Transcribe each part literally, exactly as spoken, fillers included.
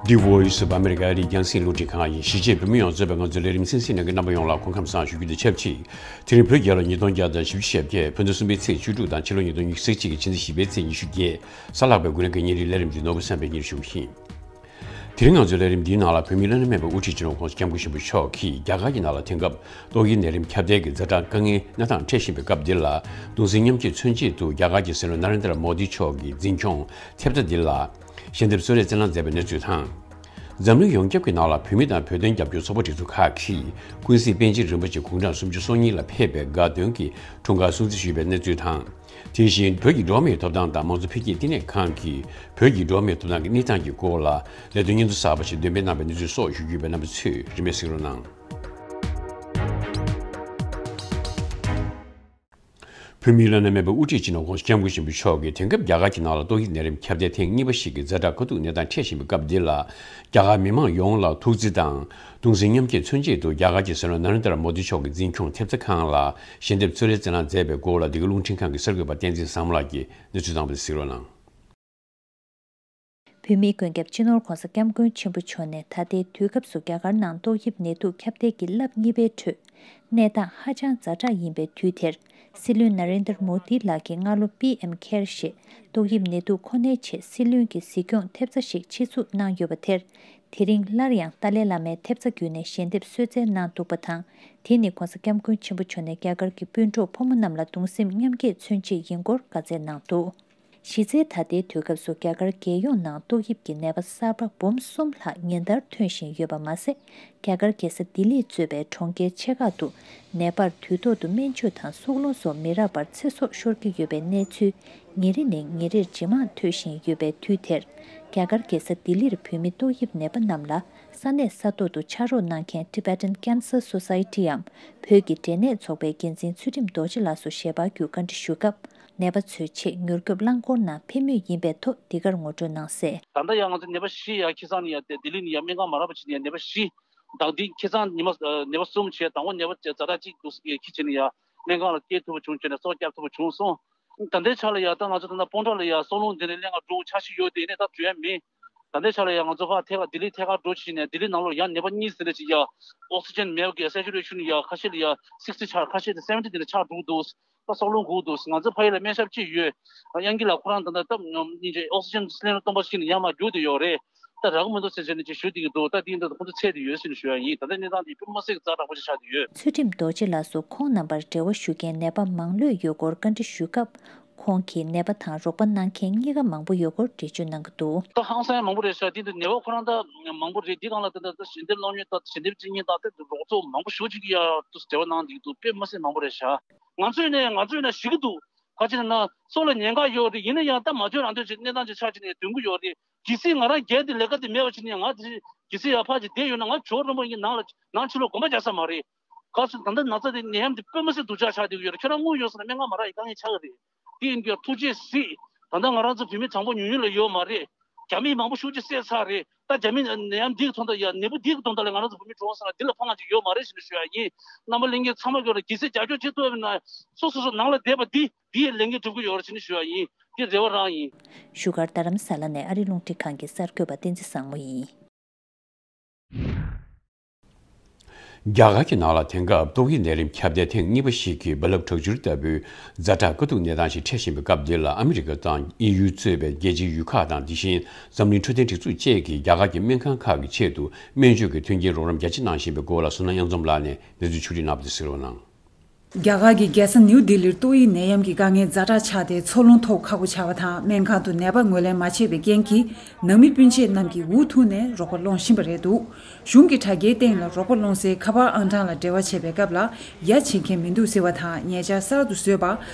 The Voice of America ཨ་རིའི་རྒྱང་སྲིང་རླུང་འཕྲིན་ཁང་ཡིན། གཞིས་བྱེས་བོད་མི་ཡོངས་གཙོས་པའི་ང་ཚོའི་ལས་རིམ་གསན་གཟིགས་གནང་མཁན་རྣམ་པ་ཡོངས་ལ་སྐུ་ཁམས་བཟང་ཞུ་རྒྱུ་དང་ཆབས་ཅིག་དེ་རིང་བོད་རྒྱལ་ལོ་ཉིས་སྟོང་བརྒྱ་དང་བཞི་བཅུ་ཞེ་བརྒྱད། ཕོ་ཟླ་གསུམ་པའི་ཚེས་བཅུ་དྲུག་དང་ཕྱི་ལོ་ཉིས་སྟོང་ཉི་ཤུ་རྩ་གཅིག་གི་ཕྱི་ཟླ་བཞི་པའི་ཚེས་ཉི་ཤུ་བརྒྱད། གཟའ་ལྷག་པའི་དགུན་གནས་ཀྱི་ཉིན་རེའི་ལས་རིམ་འདི་ནོར་བུ་བསམ་འཕེལ་གཉེར་ཞུ་གི་ཡིན། དེ་རིང་ང་ཚོའི་ལས་རིམ་འདིའི་ནང་ལ་བོད་མིའི་བླ་ན་མེད་པའི་དབུ་ཁྲིད་སྤྱི་ནོར་༸གོང་ས་༸སྐྱབས་མགོན་ཆེན་པོ་མཆོག་གིས་རྒྱ་གར་གྱི་ནང་ལ་དེང་སྐབས་ཏོག་དབྱིབས་ནད་རིམས་ཁྱབ་གདལ་གྱི་ཛ་དྲག་དཀའ་ངལ་གནས་སྟངས་འཕྲད་བཞིན་པའི་སྐབས་འདི་ལ། གདུང་སེམས་མཉམ་སྐྱེད་མཚོན་ཆེད་དུ་རྒྱ་གར་གྱི་སྲིད་བློན་ན་རེན་དྲ་མོ་དི་མཆོག་གིས་འཛིན་སྐྱོང་ཐེབས་རྩ་འདི་ལ་ཞལ་འདེབས་གསོལ་རས་སྩལ་གནང་མཛད་པའི་གནས་ཚུལ་དང་། འཛམ་གླིང་ཡོངས་ཁྱབ་ཀྱི་ནང་ལ་བོད་མི་དང་བོད་དོན་རྒྱབ་སྐྱོར་ཚོགས་པ་སྒྲིག་འཛུགས་ཁག་གིས་ཀུན་གཟིགས་པཎ་ཆེན་རིན་པོ་ཆེ་དགུང་གྲངས་སུམ་ཅུ་སོ་གཉིས་ལ་ཕེབས་པའི་དགའ་སྟོན་གྱི་འཁྲུངས་སྐར་སྲུང་བརྩི་ཞུས་པའི་གནས་ཚུལ་དང་། དེ་བཞིན་བོད་ཀྱི་འགྲོ་བ་མིའི་ཐོབ་ཐང་དང་མང་གཙོ་འཕེལ་རྒྱས་བསྟི་གནས་ཁང་གིས་བོད་ཀྱི་འགྲོ་བ་མིའི་ཐོབ་ཐང་གི་གནས་སྟངས་ཀྱི་སྐོར་ལ་ལས་དོན་སྙན་ཐོ་གསར་པ་ཞིག་འདོན་སྤེལ་གནང་བའི་གནས་ཚུལ་སོགས་ཞུ་རྒྱུ་ཡོད་པའི་རྣམ་པ་ཚོས་རིན་མེད་གཟིགས་རོགས་གནང་། བོད་མིའི་བླ་ན་མེད་པའི་དབུ་ཁྲིད་སྤྱི་ནོར་༸གོང་ས་༸སྐྱབས་མགོན་ཆེན་པོ་མཆོག་གིས་དེང་སྐབས་རྒྱ་གར་གྱི་ནང་ལ་ཏོག་དབྱིབས་ནད་རིམས་ཁྱབ་གདལ་ཐེངས་གཉིས་པ་ཞིག་གི་ཛ་དྲག་དཀའ་སྡུག་གནས་སྟངས་འཕྲད་བཞིན་པའི་སྐབས་འདི་ལ། རྒྱ་གར་མི་མང་ཡོངས་ལ་ཐུགས་བརྩེ་དང་གདུང་སེམས་མཉམ་སྐྱེད་མཚོན་ཆེད་དུ་རྒྱ་གར་གྱི་སྲིད་བློན་ན་རེན་དྲ་མོ་དི་མཆོག་གི་འཛིན་སྐྱོང་ཐེབས་རྩ་ཁང་ལ་ཞལ་འདེབས་གསོལ་རས་སྩལ་གནང་མཛད་པའི་སྐོར་ལ་འདི་ག་རླུང་འཕྲིན་ཁང་གི་གསར་འགོད་པ་བསྟན་འཛིན་བཟང་མོ་ལགས་ཀྱིས་གནས་ཚུལ་དང་པོ་དེ་གཟིགས་རོགས་གནང་། བོད་མིའི་མགོན་སྐྱབས་སྤྱི་ནོར་༸གོང་ས་༸སྐྱབས་མགོན་ཆེན་པོ་མཆོག་ནས་ད་ལྟའི་དུས་སྐབས་སུ་རྒྱ་གར་ནང་ཏོག་དབྱིབས་ནད་དུག་ཁྱབ་གདལ་གྱི་རླབས་གཉིས་པའི་ཁྲོད་གནས་སྟངས་ཧ་ཅང་ཛ་དྲག་ཡིན་པའི་དུས་དེར། སྲིད་བློན་ན་རེན་དར་མོ་དི་ལགས་ཀྱིས་སྔ་ལོ་པི་ཨེམ་ཁེར་ཞེས་ཏོག་དབྱིབས་ནད་དུག་ཁོ་ནའི་ཆེད་སྲིད་བློན་གྱི་གཟིགས་སྐྱོང་ཐེབས་རྩ་ཞིག་ཆེད་འཛུགས་གནང་ཡོད་པ་དེར། དེ་རིང་སླར་ཡང་ཏཱ་ལའི་བླ་མའི་ཐེབས་རྩ་བརྒྱུད་ནས་ཞལ་འདེབས་གསོལ་སྩལ་གནང་འདུག་པ་དང་། དེ་ནི་༸གོང་ས་༸སྐྱབས་མགོན་ཆེན་པོ་མཆོག་ནས་རྒྱ་གར་གྱི་སྤུན་གྲོགས་ཕོ་མོ་རྣམས་ལ་གདུང་སེམས་མཉམ་སྐྱེད་མཚོན་ཆེད་ཡིན་སྐོར་བཀའ་སྩལ་གནང་འདུག་གཞི་རྩའི་ད་ལྟའི་དུས་སྐབས་སུ་རྒྱ་གར་རྒྱལ་ཡོངས་ནང་ཏོག་དབྱིབས་ཀྱི་ནད་པ་གསར་པ་འབུམ་གསུམ་ལྷག་ཉིན་ལྟར་ཐོན་བཞིན་ཡོད་པ་མ་ཟད། རྒྱ་གར་རྒྱལ་ས་ལྡི་ལི་གཙོས་པའི་གྲོང་ཁྱེར་ཆེ་ཁག་ཏུ་ནད་པར་དུས་ཐོག་ཏུ་སྨན་བཅོས་དང་སྲོག་རླུང་སོགས་མི་རག་པར་ཚེ་སྲོག་ཤོར་གྱི་ཡོད་པའི་གནས་ཚུལ་ཉིན་རེ་ནས་ཉིན་རེར་ཇེ་མང་ཐོན་བཞིན་ཡོད་པའི་དུས་དེར། རྒྱ་གར་རྒྱལ་ས་ལྡི་ལིར་བོད་མི་ཏོག་དབྱིབས་ནད་པ་རྣམས་ལ་ས་གནས་ས་ཐོག་ཏུ་ཕྱག་རོགས་གནང་མཁན་Tibetan Cancer Society འམ་བོད་ཀྱི་འབྲས་ནད་ཚོགས་པའི་འགན་འཛིན་ཚུལ་ཁྲིམས་རྡོ་རྗེ་ལགས་སུ་ཞལ་པར་བརྒྱུད་བཀའ་འདྲི་ཞུས་སྐབས། ནད་པ་ཚོའི་ཆེད་མྱུར་སྐྱོབ་རླངས་འཁོར་ནང་ཕེབས་མུས་ཡིན་པའི་ཐོག་འདི་གར་ངོ་སྤྲོད་གནང་གསལ། ད་ལྟ་ཡང་ང་ཚོ་ནད་པ་བཞི་ཡ་ཁྱི་ཚང་ནས་ཡ་དེ་ལྡི་ལི་ནས་ཡ་སྨན་ཁང་མ་རག་པ་བྱས་ནས་ཡ་ནད་པ་བཞི། བདག་འདི་ཁྱི་ཚང་ཉི་མ་ནད་པ་གསུམ་བྱས་དང་པོ་ནད་པ་ཛ་དྲག་གཅིག་འདུག་ཁྱི་བྱས་ནས་ཡ་སྨན་ཁང་ལ་སྐྱེལ་ཐུབ་པ་བྱུང་བྱས་ནས་སྲོག་སྐྱབས་ཐུབ་པ་བྱུང་སོང་། ད་ལྟའི་ཆ་ལ་ཡ་ད་ང་ཚོ་ད་ལྟ་སྤོན་ཊ་ལ་ཡ་སྲོག་རླུང་འདི་ནས་ལེན་ག་འགྲོ་འཆར་གཞི་ཡོད་དེ་ནས་ད་འགྲོ་ཡ་མེད། ད་ལྟའི་ཆ་ལ་ཡང་ང་ཚོ་ཕར་ཐད་ཀར་ལྡི་ལི་ཐད་ཀར་འགྲོ་ཕྱིན་ནས་ལྡི་ལི་ནང་ལོགས་ཡང་ནད་པ་གཉིས་ཟིན་རེ་ཅིག་ཡ། ཨོག་སི་ཇན་མེད་པ་གི་སེ་ཅུ་རེ་ཤན་ཡ་ཁ་ཤས་ལ་ཡ་སིག་སི་ཊི་ཆགས། ཁ་ཤས་དེ་སེ་ཝེན་ཊི་དེ་ནས་ཆགས་འགྲོ་གི་འདུག་ད་སྲོག་རླུང་འགུག་འདུག་ང་ཚོ་ཕ་ཡུལ་ལ་སྨན་ཞབས་གཅིག་ཡོད། ཨ་གཡང་སྐྱིད་ལགས་ཁོ་རང་ད་ལྟ་སྟབས་ཉོམ་སྙིང་རྗེ་ཨོག་སི་ཇན་སི་ལིན་ཌར་སྟོང་པ་ཞིག་ནས་ཡར་མར་རྒྱུག་བསྡད་ཡོད་རེད། ད་རག་གི་མི་འདུག་ཟེར་བྱས་ནས་ཅིག་ཞུ་བསྡད་ཀྱི་འདུག་ད་དེ་ཡིན་དུས་ཁོང་ཚོ་ཚད་དེ་ཡོད་ཟེར་ནས་ཞུ་ཡ་ཡིན། ད་ལྟ་གནས་སྟངས་དེ་དཔེ་མ་སྲིད་ཀྱི་ཛ་དྲག་པོ་ཅིག་ཆགས་བསྡད་ཡོད། ཚུལ་ཁྲིམས་རྡོ་རྗེ་ལགས་སུ་ཁོང་རྣམ་པར་འབྲེལ་བ་ཞུ་མཁན་ནད་པ་མང་ལོས་ཡོད་སྐོར་བཀའ་འདྲི་ཞུས་སྐབས། ཁོང་གིས་ནད་པ་དང་རོགས་པ་གནང་མཁན་གཉིས་ཀ་མང་པོ་ཡོད་སྐོར་འགྲེལ་བརྗོད་གནང་གི་འདུག་ད་ཧང་སང་ཡ་མང་པོ་རེད་ཤག་དེ་འདི་ནད་པ་ཁོ་རང་ད་མང་པོ་རེད། འདི་སྒང་ལ་ད་ད་ཞལ་འདེབས་གནང་མྱོང་དང་ཞལ་འདེབས་བྱེད་མཁན་དང་དེ་རོགས་ཚོགས་མང་པོ་ཞེ་པོ་ཅིག་གིས་ཡ་འདུག་འབྲེལ་བ་གནང་འདུག་དཔེ་མ་སྲིད་མང་པོ་རེད་ཤག་ང་ཚོས་ནས་ང་ཚོས་ནས་ཞུ་གི་འདུག་ག་ཅི་ན་སྲོག་ལ་ཉེན་ཁ་ཡོད་རེད། ཡིན་ན་ཡང་ད་མ་འཇོན་རང་འདོད་ཅིག་གནས་སྟངས་ཅིག་ཆགས་ཀྱི་ནས་འདོན་གི་ཡོད་རེད། གལ་སྲིད་ང་རང་རྒྱལ་དེ་ལས་ཀ་དེ་མེད་པ་ཅིག་ནས་ང་དེ་གལ་སྲིད་ཡ་ཕར་ཅིག་བསྡད་ཡོད་ན་ང་ཇོ་རིན་པོ་ཡིན་ནང་ལ་ནང་ཕྱི་ལོགས་གོམ་པ་རྒྱག་ས་མ་རེད། ག་ཚོད་ད་ལྟ་ན་ཚ་དེ་ནད་ཡམས་དེ་དཔེ་མ་སྲིད་སྡུག་ཅག་ཆགས་བསྡད་ཀྱི་ཡོད་རེད། ཁྱོད་རང་དངུལ་ཡོད་ཟེར་ན་སྨན་ཁང་མ་རག་ཡི་དཀའ་ངལ་ཆགས་ཀྱི་རེད། དེ་ཡིན་དུས་ཐུགས་རྗེ་གཟིགས། ད་ལྟ་ང་རང་ཚོ་བོད་མི་གྲངས་འབོར་ཉུང་ཉུང་ལ་ཡོད་མ་རེད། རྒྱ་མི་མང་པོ་ཤུགས་ཆེ་བསད་ཚར་རེད། ད་རྒྱ་མི་ནད་ཡམས་འདི་གི་དོན་དག་ཡ་ནད་འབུ་འདི་གི་དོན་དག་ལ་ང་རང་ཚོ་བོད་མི་གྲོངས་ས་ན་འདི་ལ་ཕངས་ཅིག་ཡོད་མ་རེད་ཟེར་ནས་ཞུ་ཡ་ཡིན། རྣམ་པ་ལྷན་རྒྱས་ཚང་མ་གི་རེད། གལ་སྲིད་རྒྱབ་སྐྱོར་བྱེད་ཐུབ་པ་ཡིན་ན་སོ་སོ་སོ་ནང་ལ་བསྡད་པ་འདི་འདི་ཡི་ལས་འགན་སྒྲུབ་ཀྱི་ཡོད་རེད་ཟེར་ནས་ཞུ་ཡ་ཡིན། འདི་རེ་བ་རང་ཡིན། བཞུགས་སྒར་རྡ་རམ་ས་ལ་ནས་ཨ་རིའི་རླུང་འཕྲིན་ཁང་གི་གསར་འགོད་པ་བསྟན་འཛིན་བཟང་མོ་ཡིན། རྒྱ་གར་གྱི་ནང་ལ་དེང་སྐབས་ཏོག་དབྱིབས་ནད་རིམས་ཁྱབ་གདལ་ཐེངས་གཉིས་པ་ཞིག་གིས་རྦ་རླབས་དྲག་འཕྱུར་ལྟ་བུའི་ཛ་དྲག་དཀའ་སྡུག་གནས་སྟངས་ཤིག་འཕྲད་བཞིན་པའི་སྐབས་འདི་ལ། ཨ་མི་རི་ཀ་དང་ཨིན་ཡུལ་གཙོས་པའི་རྒྱལ་སྤྱིའི་ཡུལ་ཁག་དང་། དེ་བཞིན་འཛམ་གླིང་འཕྲོད་བསྟེན་སྒྲིག་འཛུགས་བཅས་ཀྱིས་རྒྱ་གར་གྱི་སྨན་ཁང་ཁག་གི་ཆེད་དུ་སྨན་བཅོས་ཀྱི་མཐུན་རྐྱེན་རོགས་རམ་རྒྱ་ཆེ་གནང་བཞིན་པའི་སྐོར་ལ་བསོད་ནམས་དབྱངས་འཛོམས་ལགས་ནས་གནས་ཚུལ་ཕྱོགས་སྒྲིག་གནང་བ་དེ་གཟིགས་རོགས་གནང་། རྒྱ་གར་གྱི་རྒྱལ་ས་ནིའུ་ལྡི་ལིར་ཏོག་དབྱིབས་ནད་ཡམས་ཀྱི་དཀའ་ངལ་ཛ་དྲག་ཆགས་ཏེ། འཚོ་རླུང་ཐོབ་ཁག་པོ་ཆགས་པ་དང་། སྨན་ཁང་དུ་ནད་པ་ངོས་ལེན་མ་བྱས་པའི་རྐྱེན་གྱིས། ནང་མི་སྤུན་མཆེད་རྣམས་ཀྱིས་འུ་ཐུག་ནས་རོགས་པ་སློང་བཞིན་པ་རེད་འདུག་གཞུང་གི་དྲ་རྒྱའི་སྟེང་ལ་རོགས་པ་སློང་སའི་ཁ་པར་ཨང་གྲངས་ལ་འབྲེལ་བ་བྱས་པའི་སྐབས་ལ། ཡ་བྱེད་མཁན་མི་འདུག་ཟེར་བ་དང་། ཉེ་ཆར་གསར་དུ་བཟོས་པ་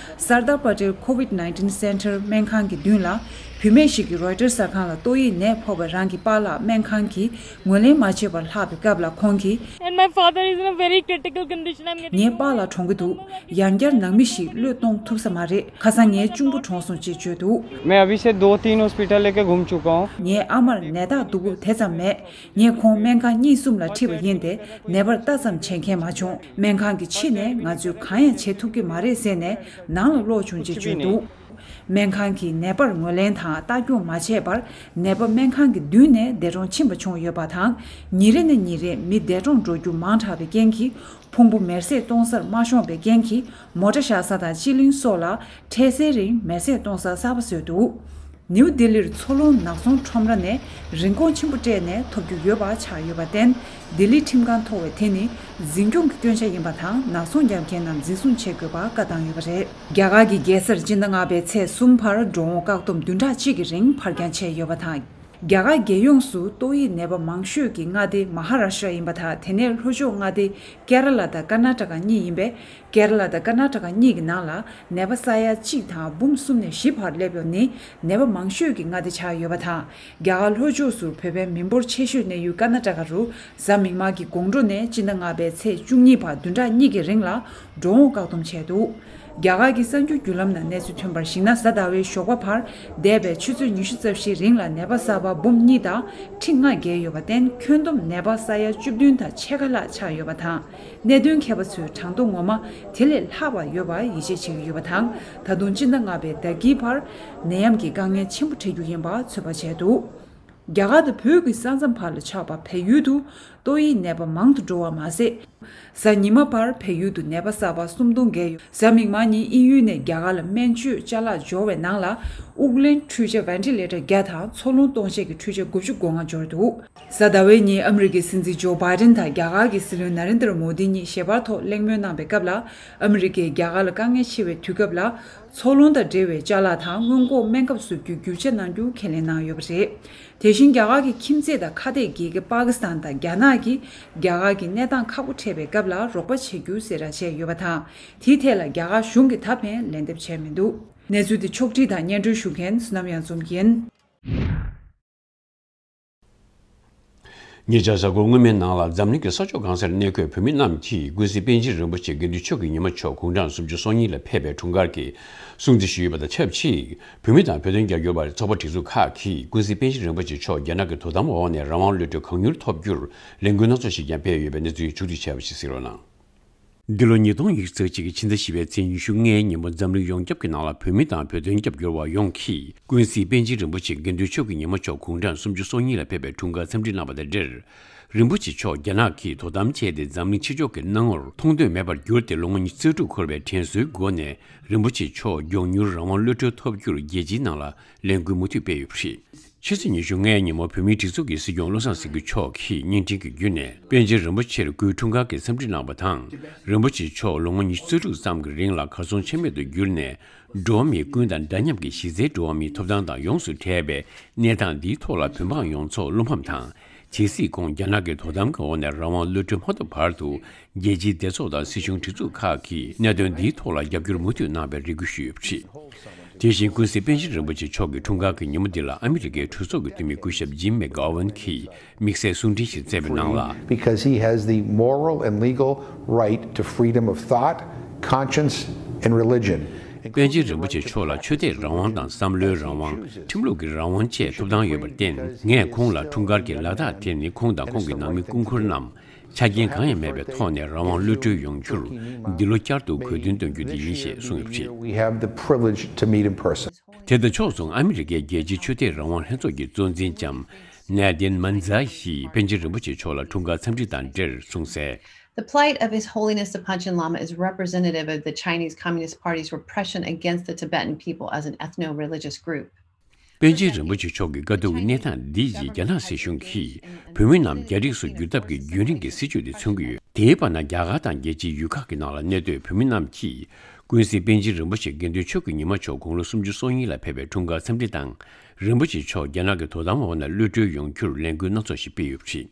སར་དར་པ་ཊེལ་ཁོ་ཝིད་ནའིན་ཊིན་སེན་ཊར་སྨན་ཁང་གི་མདུན་ལ། བུད་མེད་ཞིག་གིས་རོའི་ཊར་གསར་ཁང་ལ་ཏོག་དབྱིབས་ནད་ཕོག་པའི་རང་གི་པཱ་ལགས་སྨན་ཁང་གིས་ངོས་ལེན་མ་བྱས་པར་ལྷག་པའི་སྐབས་ལ། ཁོང་གིས། And my father is in a very critical condition. I'm getting ངའི་པཱ་ལགས་གྲོངས་ཀྱི་འདུག་ཡང་བསྐྱར་ནང་མི་ཞིག་བློས་གཏོང་ཐུབ་ས་མ་རེད། ཁ་སང་ངའི་གཅུང་པོ་གྲོངས་སོང་ཅེས་བརྗོད་འདུག मैं अभी से दो तीन हॉस्पिटल लेके घूम चुका हूँ। ངའི་ཨ་མར་ནད་རྟགས་སྡུག་པོ་དེ་ཙམ་མེད། ངས་ཁོང་སྨན་ཁང་གཉིས་གསུམ་ལ་ཁྲིད་པ་ཡིན་ཏེ། ནད་པར་ལྟ་ཙམ་བྱེད་མཁན་མ་བྱུང་། སྨན་ཁང་གི་ཕྱི་ནས་ང་ཚོས་གང་ཡང་བྱེད་ཐུབ་ཀྱི་མ་རེད་ཟེར་ནས་ནང་ལ་ལོག་བྱུང་ཅེས་བརྗོད་འདུག་སྨན་ཁང་གིས་ནད་པར་ངོས་ལེན་དང་ལྟ་སྐྱོང་མ་བྱས་པར་ནད་པ་སྨན་ཁང་གི་མདུན་ནས་འདས་གྲོངས་ཕྱིན་པ་བྱུང་ཡོད་པ་དང་། ཉིན་རེ་ནས་ཉིན་རེར་མི་འདས་གྲོངས་འགྲོ་རྒྱུ་མང་དྲགས་པའི་རྐྱེན་གྱིས། ཕུང་པོ་མེར་སྲེག་གཏོང་སར་མ་ཤོང་པའི་རྐྱེན་གྱིས། མོ་ཊ་བཞག་ས་དང་སྤྱི་གླིང་སོགས་ལ་འཕྲལ་སེལ་རིང་མེར་སྲེག་གཏོང་ས་གསར་པ་བཟོས་འདུག་ནིའུ་ལྡི་ལིར་མཚོ་རླུང་ནག་ཚོང་ཁྲོམ་ར་ནས་རིན་གོང་ཆེན་པོ་སྤྲད་ནས་ཐོབ་རྒྱུ་ཡོད་པ་ཆགས་ཡོད་པར་བརྟེན། ལྡི་ལི་ཁྲིམས་ཁང་མཐོ་བས་དེ་ནི་འཛིན་སྐྱོང་གི་སྐྱོན་ཆ་ཡིན་པ་དང་། ནག་ཚོང་རྒྱག་མཁན་རྣམས་འཛིན་བཟུང་བྱེད་དགོས་པ་བཀའ་བཏང་ཡོད་པ་རེད། རྒྱ་གར་གྱི་རྒྱལ་སར་སྤྱི་ཟླ་ལྔ་པའི་ཚེས་གསུམ་བར་འགྲོ་འོང་བཀག་སྡོམ་བདུན་ཕྲག་གཅིག་གི་རིང་ཕར་འགྱངས་བྱས་ཡོད་པ་དང་། རྒྱ་གར་རྒྱལ་ཡོངས་སུ་ཏོག་དབྱིབས་ནད་པ་མང་ཤོས་ཀྱི་མངའ་སྡེ་མ་ཧ་ར་ཤྲ་ཡིན་པ་དང་། དེ་ནས་ལྷོ་ཕྱོགས་མངའ་སྡེ་ཀེ་ར་ལ་དང་ཀར་ན་ཊ་ཀ་གཉིས་ཡིན་པས། ཀེ་ར་ལ་དང་ཀར་ན་ཊ་ཀ་གཉིས་ཀྱི་ནང་ལ་ནད་པ་ས་ཡ་གཅིག་དང་འབུམ་གསུམ་ནས་བཞི་བར་སླེབས་ཡོད་ནི་ནད་པ་མང་ཤོས་ཀྱི་མངའ་སྡེ་ཆགས་ཡོད་པ་དང་། རྒྱ་གར་ལྷོ་ཕྱོགས་སུ་བོད་པའི་མི་འབོར་ཆེ་ཤོས་གནས་ཡུལ་ཀར་ན་ཊ་ཀ་རུ་གཟའ་མིག་དམར་གྱི་དགོང་དྲོ་ནས་སྤྱི་ཟླ་ལྔ་པའི་ཚེས་བཅུ་གཉིས་བར་བདུན་ཕྲག་གཉིས་ཀྱི་རིང་ལ་འགྲོ་འོང་བཀག་སྡོམ་བྱས་འདུག་རྒྱ་གར་གྱི་གསར་འགྱུར་བརྒྱུད་ལམ་ནང་གནས་ཚུལ་ཐོན་པར་གཞིགས་ན། གཟའ་ཟླ་བའི་ཞོགས་པ་བར་འདས་པའི་ཆུ་ཚོད་ཉི་ཤུ་རྩ་བཞིའི་རིང་ལ་ནད་པ་གསར་པ་འབུམ་གཉིས་དང་ཁྲི་ལྔ་བརྒལ་ཡོད་པར་བརྟེན། ཁྱོན་བསྡོམས་ནད་པ་ས་ཡ་བཅུ་བདུན་དང་ཕྱེད་ཀ་ལྷག་ཆགས་ཡོད་པ་དང་། གནད་དོན་མཁས་པ་ཚོས་གྲངས་ཐོ་ངོ་མ་དེ་ལས་ལྷག་པ་ཡོད་པར་ཡིད་ཆེས་བྱེད་ཀྱི་ཡོད་པ་དང་། ད་དུང་སྤྱི་ཟླ་ལྔ་པའི་ཟླ་དཀྱིལ་བར་ནད་ཡམས་ཀྱི་དཀའ་ངལ་ཆེན་པོ་འཕྲད་རྒྱུ་ཡིན་པ་ཚོད་དཔག་བྱས་འདུག་རྒྱ་གར་དང་བོད་ཀྱི་ས་མཚམས་བར་ལ་ཆགས་པ་བལ་ཡུལ་དུ་ཏོག་དབྱིབས་ནད་པ་མང་དུ་འགྲོ་བ་མ་ཟད། གཟའ་ཉི་མ་བར་བལ་ཡུལ་དུ་ནད་པ་གསར་པ་སུམ་སྟོང་བརྒལ་ཡོད། གཟའ་མིག་དམར་ཉིན་དབྱིན་ཡུལ་ནས་རྒྱ་གར་ལ་སྨན་བཅོས་ཅ་ལག་འབྱོར་བའི་ནང་ལ་དབུགས་ལེན་འཕྲུལ་ཆས་ཝེན་ཊི་ལེ་ཊར་བརྒྱ་དང་མཚོ་རླུང་གཏོང་བྱེད་ཀྱི་འཕྲུལ་ཆས་དགུ་བཅུ་གོ་ལྔ་འབྱོར་འདུག་གཟའ་ཟླ་བའི་ཉིན་ཨ་མི་རི་ཀའི་སྲིད་འཛིན་ཇོ་བྷའི་ཌེན་དང་རྒྱ་གར་གྱི་སྲིད་བློན་ན་རེན་དར་མོ་དི་གཉིས་ཞལ་པར་ཐོག་གླེང་མོལ་གནང་བའི་སྐབས་ལ། ཨ་མི་རི་ཀས་རྒྱ་གར་ལ་དཀའ་ངལ་ཆེ་བའི་དུས་སྐབས་ལ། མཚོ་རླུང་དང་འབྲེལ་བའི་ཅ་ལག་དང་སྔོན་འགོག་སྨན་ཁབ་བཟོ་རྒྱུའི་རྒྱུ་ཆ་གནང་རྒྱུ་ཁས་ལེན་གནང་ཡོད་པ་རེད། དེ་བཞིན་རྒྱ་གར་གྱི་ཁྱིམ་མཚེས་དང་ཁ་གཏད་བགེགས་ཀྱི་པ་ཀི་སི་ཐན་དང་རྒྱ་ནག་གིས་རྒྱ་གར་གྱི་གནས་སྟངས་ཁག་པོ་འཕྲད་པའི་སྐབས་ལ་རོགས་པ་བྱེད་རྒྱུ་གསལ་བསྒྲགས་བྱས་ཡོད་པ་དང་། དེའི་ཐད་ལ་རྒྱ་གར་གཞུང་གིས་ད་ཕན་ལན་འདེབས་བྱས་མི་འདུག་གནས་ཚུལ་དེ་ཕྱོགས་སྒྲིག་དང་སྙན་སྒྲོན་ཞུ་མཁན་བསོད་ནམས་གཡང་འཛོམས་ཡིན། ཉེ་ཆར་གཟའ་འཁོར་སྔོན་མའི་ནང་ལ་འཛམ་གླིང་གི་ས་ཕྱོགས་གང་སར་གནས་འཁོད་བོད་མི་རྣམས་ཀྱིས་ཀུན་གཟིགས་པཎ་ཆེན་རིན་པོ་ཆེ་དགེ་འདུན་ཆོས་ཀྱི་ཉི་མ་མཆོག་དགུང་གྲངས་སུམ་ཅུ་སོ་གཉིས་ལ་ཕེབས་པའི་འཁྲུངས་སྐར་གྱི་སྲུང་བརྩི་ཞུས་ཡོད་པ་དང་ཆབས་ཅིག་བོད་མི་དང་བོད་དོན་རྒྱབ་སྐྱོར་བ་ཚོགས་པ་སྒྲིག་འཛུགས་ཁག་གིས་ཀུན་གཟིགས་པཎ་ཆེན་རིན་པོ་ཆེ་མཆོག་རྒྱ་ནག་གི་དོ་དམ་འོག་ནས་རང་དབང་གློད་གྲོལ་གང་མྱུར་ཐོབ་རྒྱུར་ལས་འགུལ་སྣ་ཚོགས་ཤིག་ཀྱང་སྤེལ་ཡོད་པའི་གནས་ཚུལ་ཕྱོགས་སྒྲིག་བྱས་པ་ཞིག་གཟིགས་རོགས་གནང་། འདི་ལོ་ཉིས་སྟོང་ཉི་ཤུ་རྩ་གཅིག་གི་ཕྱི་ཟླ་བཞི་པའི་ཚེས་ཉི་ཤུ་ལྔའི་ཉིན་མོ་འཛམ་གླིང་ཡོངས་ཁྱབ་ཀྱི་ནང་ལ་བོད་མི་དང་བོད་དོན་རྒྱབ་སྐྱོར་བ་ཡོངས་ཀྱིས་ཀུན་གཟིགས་པཎ་ཆེན་རིན་པོ་ཆེ་དགེ་འདུན་ཆོས་ཀྱི་ཉི་མ་མཆོག་དགུང་གྲངས་སུམ་ཅུ་སོ་གཉིས་ལ་ཕེབས་པའི་འཁྲུངས་སྐར་འཚམས་འདྲི་གནང་བ་དང་འབྲེལ། རིན་པོ་ཆེ་མཆོག་རྒྱ་ནག་གིས་དོ་དམ་བྱས་ཏེ་འཛམ་གླིང་ཕྱི་ཕྱོགས་ཀྱི་སྣང་ངོར་མཐོང་འདོད་མེད་པར་གྱུར་ཏེ་ལོ་ངོ་ཉི་ཤུ་རྩ་དྲུག་འཁོར་བའི་དྲན་གསོའི་སྒོ་ནས་རིན་པོ་ཆེ་མཆོག་མགྱོགས་མྱུར་རང་དབང་གློད་གྲོལ་ཐོབ་རྒྱུར་རྒྱལ་སྤྱིའི་ནང་ལ་ལས་འགུལ་མུ་མཐུད་སྤེལ་ཡོད་པ་རེད། ཕྱི་ཚེས་ཉི་ཤུ་ལྔའི་ཉིན་མོ་བོད་མིའི་སྒྲིག་འཛུགས་ཀྱི་སྲིད་སྐྱོང་བློ་བཟང་སེང་གེ་མཆོག་གིས་བརྙན་འཕྲིན་གྱི་བརྒྱུད་ནས་པཎ་ཆེན་རིན་པོ་ཆེར་སྐུའི་འཁྲུངས་སྐར་གྱི་འཚམས་འདྲི་གནང་བ་དང་། རིན་པོ་ཆེ་མཆོག་ལོ་ངོ་ཉི་ཤུ་རྩ་དྲུག་ཙམ་གྱི་རིང་ལ་གར་སོང་ཆ་མེད་དུ་གྱུར་ནས། འགྲོ་བ་མིའི་ཀུན་དང་འདྲ་མཉམ་གྱི་གཞི་རྩའི་འགྲོ་བ་མིའི་ཐོབ་ཐང་དང་ཡོངས་སུ་བྲལ་བའི་གནས་སྟངས་འདིའི་ཐོག་ལ་བོད་འབངས་ཡོངས་རྫོགས་བློ་ཕམ་དང་། ཇི་སྲིད་ཁོང་རྒྱ་ནག་གི་དོ་དམ་གྱི་འོག་ནས་རང་དབང་གློད་གྲོལ་མ་ཐོབ་བར་དུ། རྒྱལ་སྤྱིའི་སྡེ་ཚོགས་དང་སྲིད་གཞུང་སྒྲིག་འཛུགས་ཁག་གིས་གནད་དོན་འདིའི་ཐོག་ལ་རྒྱབ་སྐྱོར་མུ་མཐུད་གནང་བའི་རེ་སྐུལ་ཞུས་ཡོད་པ་རེད། དེ་བཞིན་ཀུན་གཟིགས་པཎ་ཆེན་རིན་པོ་ཆེ་མཆོག་གི་འཁྲུངས་སྐར་གྱི་ཉིན་མོ་འདི་ལ་ཨ་མི་རི་ཀའི་གྲོས་ཚོགས་ཀྱི་འཐུས་མི་སྐུ་ཞབས་ཇིམ་མེག་གྷོ་ཝན་གྱིས་དམིགས་བསལ་གསུང་འཕྲིན་ཞིག་བསྩལ་བའི་ནང་ལ། Because he has the moral and legal right to freedom of thought, conscience, and religion. པཎ་ཆེན་རིན་པོ་ཆེ་མཆོག་ལ་ཆོས་དད་རང་དབང་དང་བསམ་བློའི་རང་དབང་། ཁྲིམས་ལུགས་ཀྱི་རང་དབང་བཅས་ཐོབ་ཐང་ཡོད་པར་བརྟེན། ངས་ཁོང་ལ་འཁྲུངས་སྐར་གྱི་ལག་རྟགས་དེ་ནི་ཁོང་དང་ཁོང་གི་ནང་མི་སྐུ་འཁོར་རྣམས། ཆ་རྐྱེན་གང་ཡང་མེད་པའི་ཐོག་ནས་རང་དབང་གློད་གྲོལ་ཡོང་རྒྱུར་འདི་ལོ་བསྐྱར་དུ་གོ་སྟོན་གཏོང་རྒྱུ་དེ་ཡིན་ཞེས་གསུངས་ཡོད་པ་རེད། We have the privilege to meet in person. དེ་དང་ཕྱོགས་མཚུངས་ཨ་མི་རི་ཀའི་རྒྱལ་སྤྱིའི་ཆོས་དད་རང་དབང་ལྷན་ཚོགས་ཀྱི་གཙོ་འཛིན་ལྕམ་Nadine Manza ཡིས་པཎ་ཆེན་རིན་པོ་ཆེ་མཆོག་ལ་འཁྲུངས་སྐར་འཚམས་འདྲི་དང་འབྲེལ་གསུངས་གསལ། The plight of His Holiness the Panchen Lama is representative of the Chinese Communist Party's repression against the Tibetan people as an ethno-religious group. པཎ་ཆེན་རིན་པོ་ཆེ་མཆོག་གི་དཀའ་སྡུག་གི་གནས་སྟངས་འདི་ཡིས་རྒྱ་ནག་སྲིད་གཞུང་གིས་བོད་མི་རྣམས་རྒྱ་རིགས་སུ་བསྒྱུར་ཐབས་ཀྱི་རྒྱུན་རིང་གི་སྲིད་བྱུས་དེ་མཚོན་གྱི་ཡོད། དེའི་བར་ན་རྒྱ་གར་དང་རྒྱལ་སྤྱིའི་ཡུལ་ཁག་གི་ནང་ལ་གནས་སྡོད་བོད་མི་རྣམས་ཀྱིས་ཀུན་གཟིགས་པཎ་ཆེན་རིན་པོ་ཆེ་དགེ་འདུན་ཆོས་ཀྱི་ཉི་མ་མཆོག་དགུང་ལོ་སུམ་ཅུ་སོ་གཉིས་ལ་ཕེབས་པའི་འཁྲུངས་སྐར་འཚམས་འདྲི་དང་། རིན་པོ་ཆེ་མཆོག་རྒྱ་ནག་གི་དོ་དམ་འོག་ནས་གློད་གྲོལ་ཡོང་རྒྱུར་ལས་འགུལ་སྣ་ཚོགས་ཤིག་སྤེལ་ཡོད་པ་རེད།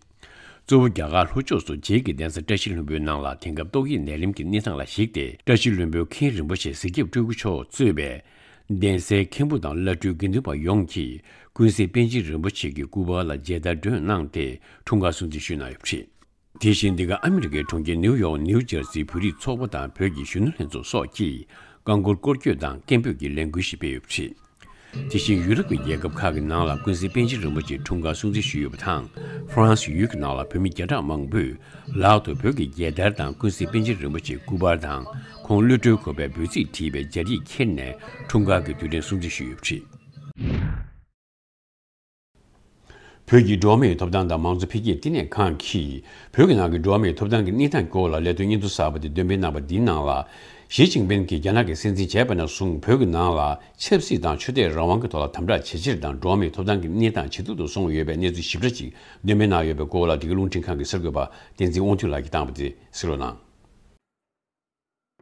གཙོ་བོ་རྒྱ་གར་ལྷོ་ཕྱོགས་སུ་བྱེས་ཀྱི་གདན་ས་བཀྲ་ཤིས་ལྷུན་པོའི་ནང་ལ་དེང་སྐབས་ཏོག་དབྱིབས་ནད་རིམས་ཀྱི་གནས་སྟངས་ལ་གཞིགས་ཏེ། བཀྲ་ཤིས་ལྷུན་པོའི་མཁན་རིན་པོ་ཆེ་གཟིགས་རྒྱབ་སྤྲུལ་སྐུ་མཆོག་གཙོས་པའི་གདན་སའི་མཁན་པོ་དང་བླ་སྤྲུལ་དགེ་འདུན་པ་ཡོངས་ཀྱིས་ཀུན་གཟིགས་པཎ་ཆེན་རིན་པོ་ཆེ་གི་སྐུ་པར་ལ་མཇལ་དར་སྒྲོན་གནང་སྟེ་འཁྲུངས་སྐར་སྲུང་བརྩི་ཞུས་གནང་ཡོད་པ་རེད། དེ་བཞིན་འདི་ག་ཨ་མི་རི་ཀའི་གྲོང་ཁྱེར་ནིའུ་ཡོག་ནིའུ་ཇར་སིའི་བོད་རིགས་ཚོགས་པ་དང་བོད་ཀྱི་གཞོན་ནུ་ལྷན་ཚོགས་སོགས་ཀྱིས་རྐང་འཁོར་སྐོར་སྐྱོད་དང་སྐད་འབོད་ཀྱི་ལས་འགུལ་ཞིག་སྤེལ་ཡོད་པ་རེད། དེ་བཞིན་ཡུ་རོབ་ཀྱི་རྒྱལ་ཁབ་ཁག་གི་ནང་ལ་ཀུན་གཟིགས་པཎ་ཆེན་རིན་པོ་ཆེ་འཁྲུངས་སྐར་སྲུང་བརྩི་ཞུས་ཡོད་པ་དང་། ཧྥ་རན་སི་ཡུལ་གྱི་ནང་ལ་བོད་མི་བརྒྱ་ཕྲག་མང་པོས་ལག་ཏུ་བོད་ཀྱི་རྒྱལ་དར་དང་ཀུན་གཟིགས་པཎ་ཆེན་རིན་པོ་ཆེའི་སྐུ་པར་དང་ཁོང་གློད་གྲོལ་དགོས་པའི་འབོད་ཚིག་བྲིས་པའི་སྦྱར་ཡིག་ཁྱེར་ནས་འཁྲུངས་སྐར་གྱི་དུས་དྲན་སྲུང་བརྩི་ཞུས་ཡོད་པ་རེད། བོད་ཀྱི་འགྲོ་བ་མིའི་ཐོབ་ཐང་དང་མང་གཙོ་འཕེལ་རྒྱས་ལྟེ་གནས་ཁང་གིས་བོད་ཀྱི་ནང་གི་འགྲོ་བ་མིའི་ཐོབ་ཐང་གི་གནས་སྟངས་སྐོར་ལ་ལས་དོན་སྙན་ཐོ་གསར་པ་དེ་འདོན་སྤེལ་གནང་བ་འདིའི་ནང་ལ། ཞི་ཅིན་ཕིན་གྱིས་རྒྱ་ནག་གི་སྲིད་འཛིན་བྱས་པ་ནས་བཟུང་བོད་ཀྱི་ནང་ལ་ཆབ་སྲིད་དང་ཆོས་དད་རང་དབང་གི་ཐོག་ལ་དམ་དྲག་ཇེ་ཆེར་དང་འགྲོ་བ་མིའི་ཐོབ་ཐང་གི་གནས་སྟངས་ཇེ་སྡུག་ཏུ་སོང་ཡོད་པའི་གནས་ཚུལ་ཞིབ་ཕྲ་ཅིག་འདོན་སྤེལ་གནང་ཡོད་པའི་སྐོར་ལ་འདི་ག་རླུང་འཕྲིན་ཁང་གི་གསར་འགོད་པ་བསྟན་འཛིན་དབང་འདུས་ལགས་ཀྱིས་བཏང་བ་དེ་གསན་རོགས་གནང་།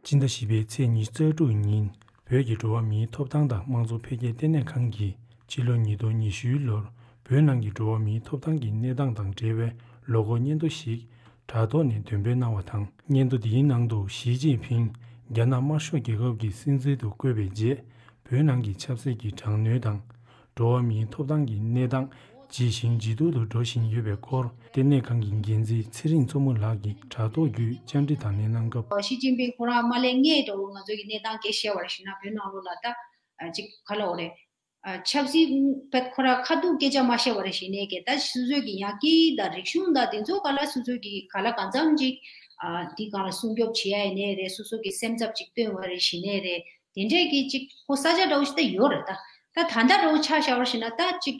སྤྱི་ཟླ་བཞི་པའི་ཚེས་ཉི་ཤུ་རྩ་དྲུག་ཉིན་བོད་ཀྱི་འགྲོ་བ་མིའི་ཐོབ་ཐང་དང་དམངས་གཙོ་འཕེལ་རྒྱས་ལྟེ་གནས་ཁང་གིས་ཕྱི་ལོ་ཉིས་སྟོང་ཉི་ཤུའི་ལོར་བོད་ནང་གི་འགྲོ་བ་མིའི་ཐོབ་ཐང་གི་གནས་སྟངས་དང་འབྲེལ་བའི་ལོ་འཁོར་སྙན་ཐོ་ཞིག་དྲ་ཐོག་ནས་འདོན་སྤེལ་གནང་བ་དང་། སྙན་ཐོ་འདིའི་ནང་དུ་ཞི་ཅིན་ཕིང་རྒྱ་ནག་དམར་ཤོག་རྒྱལ་ཁབ་ཀྱི་སྲིད་འཛིན་དུ་བསྐོས་པའི་རྗེས། བོད་ནང་གི་ཆབ་སྲིད་ཀྱི་དྲག་གནོན་དང་། འགྲོ་བ་མིའི་ཐོབ་ཐང་གི་གནས་སྟངས་ཇེ་ཞན་ཇེ་སྡུག་ཏུ་འགྲོ་བཞིན་ཡོད་པའི་སྐོར་ལྟེ་གནས་ཁང་གི་འགན་འཛིན་ཚེ་རིང་མཚོ་མོ་ལགས་ཀྱིས་དྲ་ཐོག་བརྒྱུད་བཅར་འདྲི་དང་ལེན་གནང་སྐབས། ཞི་ཅིན་ཕིང་ཁོ་རང་མ་སླེབས་སྔོན་འདྲ་བོ་ང་ཚོ་གི་གནས་སྟངས་སྐད་བཤད་པར་བྱས་ན་བོད་ནང་ལོགས་ལ་ད་ཅིག་ག་ལབ་དགོས་རེད། ཆབ་སྲིད་པ་ཁོ་རང་ཁ་ཐུག་སྐད་ཆ་མ་བཤད་པར་བྱས་ནས་ཀྱི་ད་སོ་སོའི་གི་ཡང་སྐད་ཡིག་དང་རིག་གཞུང་དང་དེ་ཚོ་ག་ལ་སོ་སོའི་གི་ག་ལ་གང་འཚམ་ཅིག་འདི་གང་ལ་སྲུང་སྐྱོབ་བྱེད་ཡ་ཡིན་ནའི་རེད། སོ་སོ་གི་སེམས་འཚབ་ཅིག་བཏོན་པར་བྱས་ནའི་རེད། དེ་འདྲས་ཀྱི་ཅིག་ཁོ་ས་ཆ་འདྲ་བོ་ཞིག་ད་ཡོད་རེད། ད་ད་ད་ལྟ་འདྲ་བོ་ཆ་བཞག་པར་བྱས་ན་ད་ཅིག་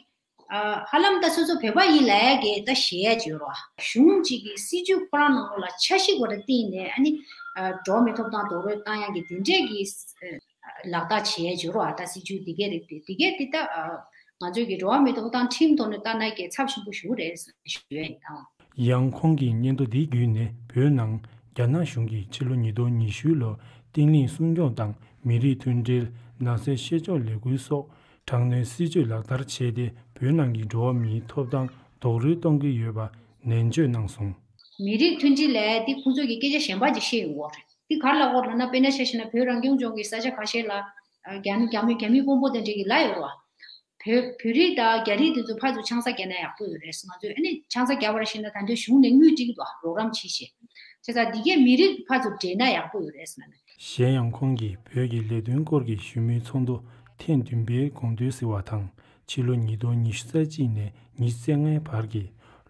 ཧ་ལམ་ད་སོ་སོ་བོད་པ་ཡིན་ལབ་ཡ་གི་ད་ཞེད་ཡ་ཅིག་ཡོད་རེད་བ། གཞུང་གཅིག་གི་སྲིད་ཇུས་ཁོ་རང་ནང་ལོགས་ལ་འཆར་གཞི་སྐོར་ལ་བརྟེན་ནས་ཨ་ནི་འགྲོ་བ་མིའི་ཐོབ་ཐང་རྡོག་རོལ་བཏང་ཡ་གི་དེ་འདྲས་ཀྱི་ལག་བསྟར་བྱེད་ཡ་ཅིག་ཡོད་རེད་བ། ད་སྲིད་ཇུས་དེ་གས་རེད་དེ་དེ་གས་དེ་ད་ང་ཚོའི་གི་འགྲོ་བ་མིའི་ཐོབ་ཐང་ཁྲིམས་ཐོག་ནས་ལྟ་ན་གི་ཚབས་ཆེན་པོ་ཞིག་རེད་ཞུ་ཡ་ཡིན་ད། ཡང་ཁོང་གིས་སྙན་ཐོ་འདི་བརྒྱུད་ནས་བོད་ནང་རྒྱ་ནག་གཞུང་གིས་ཕྱི་ལོ་ཉིས་སྟོང་ཉི་ཤུ་ལོར་བརྟན་ལྷིང་སྲུང་སྐྱོང་དང་མི་རིགས་མཐུན་སྒྲིལ། ནགས་ཚལ་བཤས་སྤྱོད་ལས་འགུལ་སོགས་དྲག་གནོན་སྲིད་ཇུས་ལག་བསྟར་བྱས་ཏེ་བོད་ནང་གི་འགྲོ་བ་མིའི་ཐོབ་ཐང་རྡོག་རོལ་གཏོང་གི་ཡོད་པ་ནན་བརྗོད་གནང་སོང་། མི་རིགས་མཐུན་སྒྲིལ་ལབ་ཡ་འདི་ཁོང་ཚོས་ཀྱི་སྐད་ཆ་གཞན་པ་ཅིག་བཤད་ཡོང་གི་རེད། འདི་ག་རེ་ལབ་ཀྱི་ཡོད་རེད་ལབ་ན་དཔེར་ན་ཆ་བཞག་ན་བོད་རང་སྐྱོང་ལྗོངས་ཀྱི་ས་ཆ་ཁ་ཤས་ལ་རྒྱ་མི་རྒྱ་མི་རྒྱ་མི་དཔོན་པོ་དེ་འདྲས་ཀྱིས་ལབ་ཡོད་རེད་བ། བོད་བོད་རིགས་དང་རྒྱ་རིགས་དེ་ཚོ་ཕར་ཚུར་ཆང་ས་བརྒྱབ་ན་ཡག་པོ་ཡོད་རེད། ང་ཚོས་ཨ་ནི་ཆང་ས་བརྒྱབ་པར་བྱས་ན་ད་དུང་གཞུང་ནས་དངུལ་སྤྲད་ཀྱི་འདུག་རོགས་རམ་བྱེད་ཞེས། བྱས་ཙང་འདི་གས་མི་རིགས་ཕར་ཚུར་འདྲེས་ན་ཡག་པོ་ཡོད་རེད་ཟེར་ན། གཞན་ཡང་ཁོང་གིས་བོད་ཀྱི་ལས་དོན་སྐོར་གྱི་ཞུ་མོལ་ཚོགས་འདུ་ཐེངས་བདུན་པའི་དགོངས་དོན་ཟེར་བ་དང་ཕྱི་ལོ་ཉིས་སྟོང་ཉི་ཤུ་རྩ་གཅིག་ནས་ཉི་ཤུ་རྩ་ལྔའི་བར་གྱི་